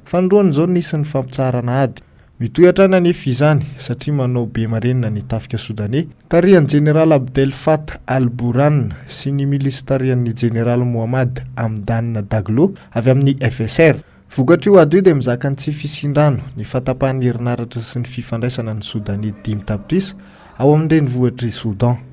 Fanindroany izao nisy ny fampitsaharana ady. Mitohy hatrany anefa izany, satria manao be marenina ny tafika sodaney, tarihan'ny jeneraly Abdel Fattah al-Burhan sy ny milisy tarihan'ny jeneraly Mohammad Hamdan Daglo avy amin'ny FSR. Vokatr'io ady io dia mizaka ny tsy fisian-drano, ny fahatapahan'ny herinaratra sy ny fifandraisana ny Sodaney 5 tapitrisa ao amin'ny renivohitr'i Soudan.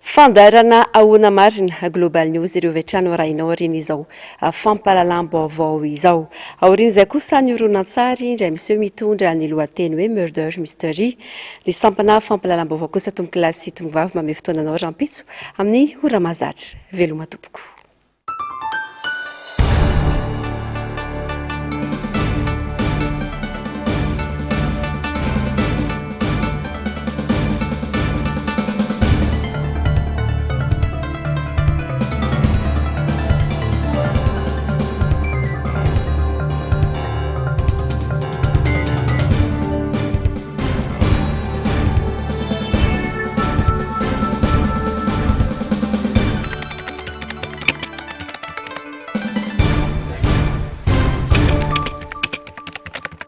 Fandaharana Ahoana Marina, Global News ireo avy hatrany ho arahinao aorian'izao fampahalalam-baovao izao. Aorian'izay kosa ny horonantsary indray miseho mitondra ny lohateny hoe Murder Mystery. Ny sampana fampahalalam-baovao kosa tompokolahy sy tompovavy mamehy fotoana anao rahampitso amin'ny ora mahazatra. Veloma tompoko.